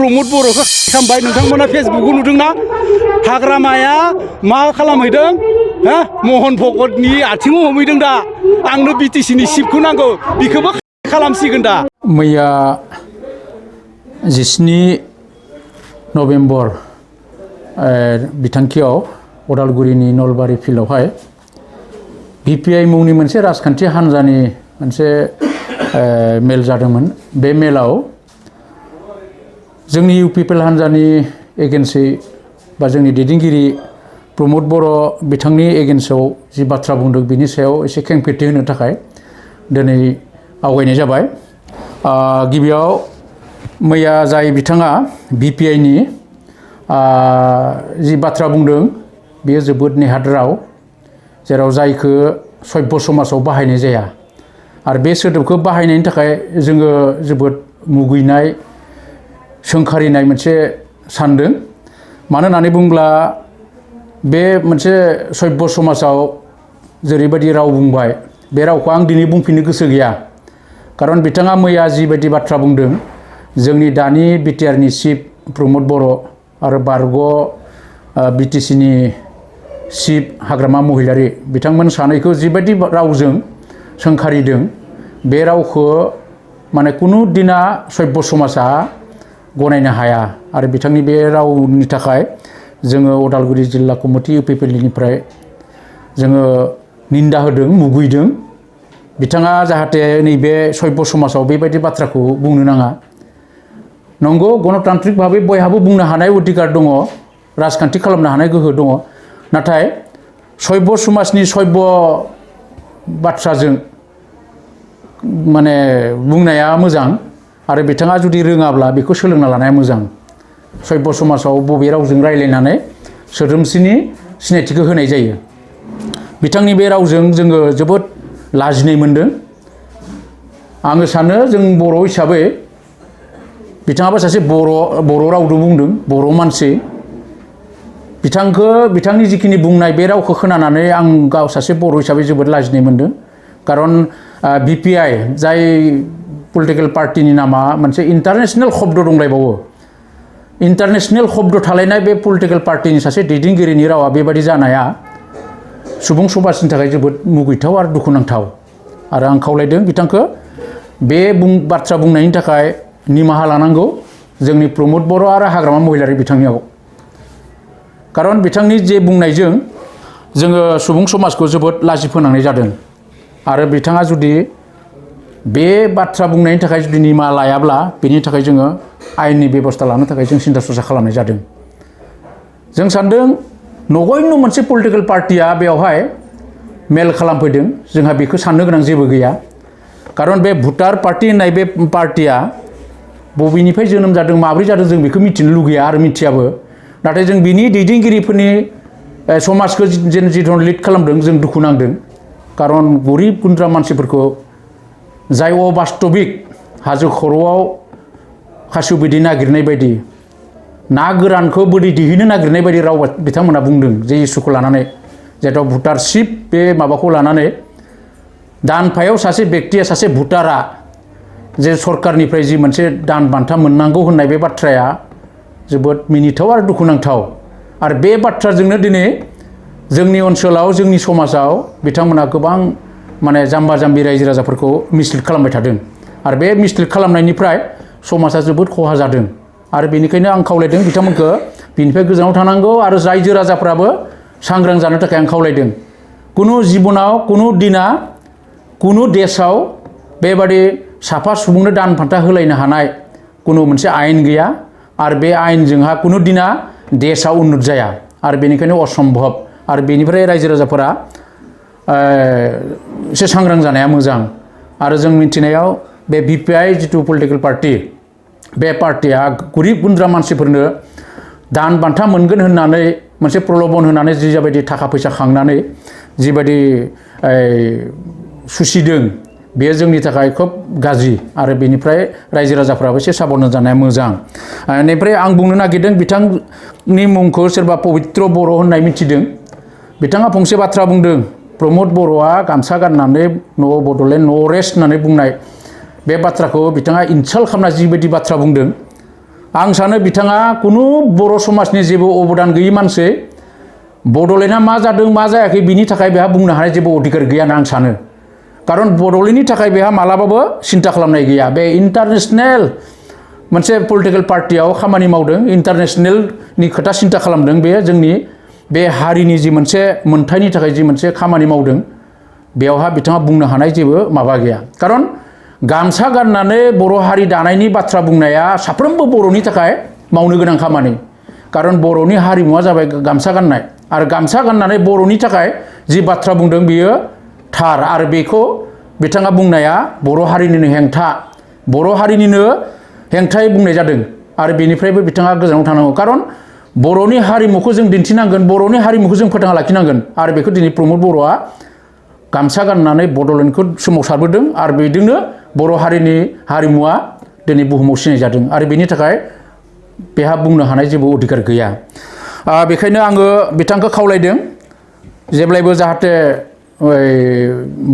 प्रमद बर'खौ खालामबाय नोंथांमोना फेसबुकआव नुदोंना हाग्रामाया मा खालामहैदों हा महन भगतनि आथिङाव हमहैदों दा आंनो बिटिसिनि सिटखौ नांगौ बिखौबो खालामसिगोन दा मैया 17 नभेम्बर बिथांखियाव उदालगुरिनि नलबारि फिल्डआवहाय बिपिआइ मुंनि मोनसे राजखान्थि हान्जानि मोनसे मेल जादोंमोन बे मेलाव जोंनि इउ पिपिएल हान्जानि एगेन्सै बा जोंनि दैदेनगिरि प्रमद बर' बिथांनि एगेन्सआव जि बाथ्रा बुंदों बिनि सायाव एसे खेंफोरथि होनो थाखाय दिनै आवगायनाय जाबाय गिबियाव मैया जाय बिथाङा बिपिआइनि जि बाथ्रा बुंदों बेयो जोबोद नेहाद राव जेराव जायखौ सभ्य समाजाव बाहायनाय जाया आरो बे सोदोबखौ बाहायनायनि थाखाय जोङो जोबोद मुगैनाय सोंखारिनाय मोनसे सानदों मानो होननानै बुङोब्ला बे मोनसे सभ्य समाजाव जेरैबायदि राव बुंबाय बे रावखौ आं दिनै बुंफिननो गोसो गैया खारन बिथाङा मैया जिबायदि बाथ्रा बुंदों जोंनि दानि बिटिआरनि चिफ प्रमद बर' आरो बारग' बिटिसिनि चिफ हाग्रामा महिलारि बिथांमोन सानैखौ जिबायदि रावजों सोंखारिदों बे रावखौ माने कुनु दिना सभ्य समाजा गनायनो हाया आरो बिथांनि बे रावनि थाखाय जोङो उदालगुरि जिल्ला कमिटि इउपिपिएलनिफ्राय जोङो निन्दा होदों मुगैदों बिथाङा जाहाथे नैबे सभ्य समाजाव बेबायदि बाथ्राखौ बुंनो नाङा नंगौ गणतान्त्रिक भाबै बयहाबो बुंनो हानाय अधिकार दङ राजखान्थि खालामनो हानाय गोहो दङ नाथाय सभ्य समाजनि सभ्य बाथ्राजों माने बुंनाया मोजां आरो बिथाङा जुदि रोङाब्ला बेखौ सोलोंना लानाया मोजां सभ्य समाजाव बबे रावजों रायज्लायनानै सोद्रोमसिनि सिनायथिखौ होनाय जायो बिथांनि बे रावजों जोङो जोबोद लाजिनाय मोनदों आङो सानो जों बर' हिसाबै बिथाङाबो सासे बर' रावजों बुंदों बर' मानसि बिथांनि जिखिनि बुंनाय बे रावखौ खोनानानै आं गाव सासे बर' हिसाबै जोबोद लाजिनाय मोनदों खारन बिपिआइ जाय पलिटिकेल पार्टिनि नामा मोनसे इन्टारनेशनेल शब्द दंलायबावो इन्टारनेशनेल शब्द थालायनाय बे पलिटिकेल पार्टिनि सासे दैदेनगिरिनि रावा बेबायदि जानाया सुबुं समाजनि थाखाय जोबोद मुगैथाव आरो दुखुनांथाव आरो आं खावलायदों बिथांखौ बे बाथ्रा बुंनायनि थाखाय निमाहा लानांगौ जोंनि प्रमद बर' आरो हाग्रामा महिलारि बिथांनियाव खारन बिथांनि जे बुंनायजों जोङो सुबुं समाजखौ जोबोद लाजि फोनांनाय जादों आरो बिथाङा जुदि बे बाथ्रा बुंनायनि थाखाय जुदि निमाहा लायाब्ला बेनि थाखाय जोङो आयेननि बेबस्था लानो थाखाय जों सिन्था सरसा खालामनाय जादों जों सानदों नगयनो मोनसे पलिटिकेल पार्टिया बेवहाय मेल खालामफैदों जोंहा बेखौ साननो गोनां जेबो गैया खारन बे भुटार पार्टि होननाय बे पार्टिया बबेनिफ्राय जोनोम जादों माब्रै जादों जों बेखौ मिथिनो लुगैया आरो मिथियाबो नाथाय जों बिनि दैदेनगिरिफोरनि समाजखौ जिधन लिड खालामदों जों दुखु नांदों खारन गरिब गुन्द्रा मानसिफोरखौ जाय अबास्तबिक हाजो खर'आव खासेव बिदै नागिरनाय बायदि ना गोरानखौ बोदै दिहुननो नागिरनाय बायदि राव बिथांमोना बुंदों जे इसुखौ लानानै जेराव भुटारशिप बे माबाखौ लानानै दानफायाव सासे बेक्तिया सासे भुटारा जे सरकारनिफ्राय जि मोनसे दान बान्था मोननांगौ होननाय बे बाथ्राया जोबोद मिनिथाव आरो दुखुनांथाव आरो बे बाथ्राजोंनो दिनै जोंनि ओनसोलाव जोंनि समाजाव बिथांमोना गोबां माने जाम्बा जाम्बि रायजो राजाफोरखौ मिसलिड खालामबाय थादों आरो बे मिसलिड खालामनायनिफ्राय समाजा जोबोद खहा जादों आरो बेनिखायनो आं खावलायदों बिथांमोनखौ बिनिफ्राय गोजानाव थानांगौ आरो रायजो राजाफ्राबो सांग्रां जानो थाखाय आं खावलायदों कुनु जिबनाव कुनु दिना कुनु देशआव बेबादि साफा सुबुंनो दान बान्था होलायनो हानाय कुनु मोनसे आयेन गैया आरो बे आयेनजोंहा कुनु दिना देशआ उन्नत जाया आरो बेनिखायनो असम्भब आरो बेनिफ्राय रायजो राजाफोरा एसे सांग्रां जानाया मोजां आरो जों मिथिनायाव बे बिपिआइ जिथु पलिटिकेल पार्टि बे पार्टिया गरिब गुन्द्रा मानसिफोरनो दान बान्था मोनगोन होननानै मोनसे प्रलबन होनानै जिबायदि थाखा फैसा खांनानै जिबायदि सुसिदों बेयो जोंनि थाखाय खोब गाज्रि आरो बेनिफ्राय रायजो राजाफ्राबो एसे साबधान जानाया मोजां बेनिफ्राय आं बुंनो नागिरदों बिथांनि मुंखौ सोरबा पबित्र बर' होननाय मिथिदों बिथाङा फंसे बाथ्रा बुंदों प्रमद बर'आ गामसा गाननानै न' बड'लेण्ड न' रेस्ट होननानै बुंनाय बे बाथ्राखौ बिथाङा इनसाल्ट खालामना जिबायदि बाथ्रा बुंदों आं सानो बिथाङा कुनु बर' समाजनि जेबो अबदान गैयि मानसि बड'लेण्डआ मा जादों मा जायाखै बिनि थाखाय बेहा बुंनो हानाय जेबो अधिकार गैया होनना आं सानो कारन बड'लेण्डनि थाखाय बेहा मालाबाबो सिन्था खालामनाय गैया बे इन्टारनेसनेल मोनसे पलिटिकेल पार्टियाव खामानि मावदों इन्टारनेसनेलनि खोथा सिन्था खालामदों बे जोंनि बे हारिनि जि मोनसे मोन्थायनि थाखाय जि मोनसे खामानि मावदों बेयावहा बिथाङा बुंनो हानाय जेबो माबा गैया कारन गामसा गाननानै बर' हारि दानायनि बाथ्रा बुंनाया साफ्रोमबो बर'नि थाखाय मावनो गोनां खामानि कारन बर'नि हारिमुवा जाबाय गामसा गाननाय आरो गामसा गाननानै बर'नि थाखाय जि बाथ्रा बुंदों बियो थार आरो बेखौ बिथाङा बुंनाया बर' हारिनिनो हेंथा बर' हारिनिनो हेंथायै बुंनाय जादों आरो बेनिफ्रायबो बिथाङा गोजानाव थानांगौ कारन बर'नि हारिमुखौ जों दिन्थिनांगोन बर'नि हारिमुखौ जों फोथांना लाखिनांगोन आरो बेखौ दिनै प्रमद बर'आ गामसा गाननानै बड'लेण्डखौ सोमावसारबोदों आरो बेजोंनो बर' हारिनि हारिमुवा दिनै बुहुमाव सिनाय जादों आरो बेनि थाखाय बेहा बुंनो हानाय जेबो अधिकार गैया बेखायनो आङो बिथांखौ खावलायदों जेब्लायबो जाहाथे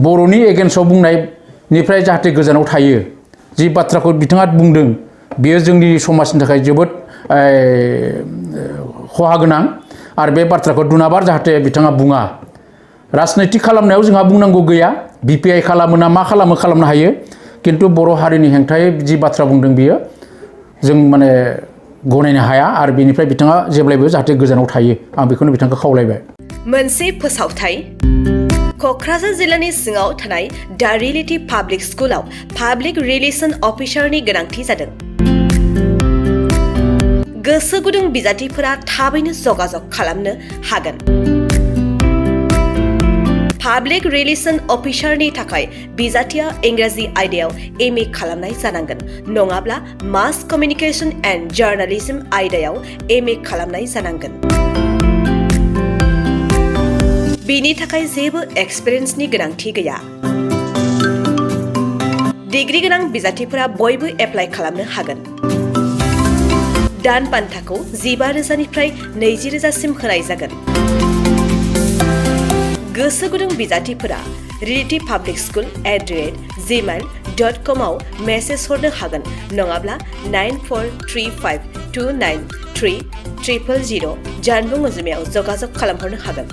बर'नि एगेन्स्टआव बुंनायनिफ्राय जाहाथे गोजानाव थायो जि बाथ्राखौ बिथाङा बुंदों बेयो जोंनि समाजनि थाखाय जोबोद खहा गोनां आरो बे बाथ्राखौ दुनाबार जाहाथे बिथाङा बुङा राजनैतिक खालामनायाव जोंहा बुंनांगौ गैया बिपिआइ खालामो ना मा खालामो खालामनो हायो किन्तु बर' हारिनि हेंथायै जि बाथ्रा बुंदों बियो जों माने गनायनो हाया आरो बेनिफ्राय बिथाङा जेब्लायबो जाहाथे गोजानाव थायो आं बेखौनो बिथांखौ खावलायबाय मोनसे फोसावथाय क'क्राझार जिल्लानि सिङाव थानाय दा रियेलिटी पाब्लिक स्कुलाव पाब्लिक रिलेसन अफिसारनि गोनांथि जादों गोसो गुदुं बिजाथिफोरा थाबैनो जगाजग खालामनो हागोन पाब्लिक रिलेसन अफिसारनि थाखाय बिजाथिया इंराजि आयदायाव एमए खालामनाय जानांगोन नङाब्ला मास कमिउनिकेशन एन्ड जार्नालिज्म आयदायाव एमए खालामनाय जानांगोन बिनि थाखाय जेबो एक्सपिरियेन्सनि गोनांथि गैया डिग्री गोनां बिजाथिफोरा बयबो एप्लाइ खालामनो हागोन दान बान्थाखौ 15,000निफ्राय 20,000सिम होनाय जागोन गोसो गुदुं बिजाथिफोरा रियेलिटी पाब्लिक स्कुल @gmail.com आव मेसेज हरनो हागोन नङाब्ला 9435293000 जानबुं अनजिमायाव जगाजग खालामहरनो हागोन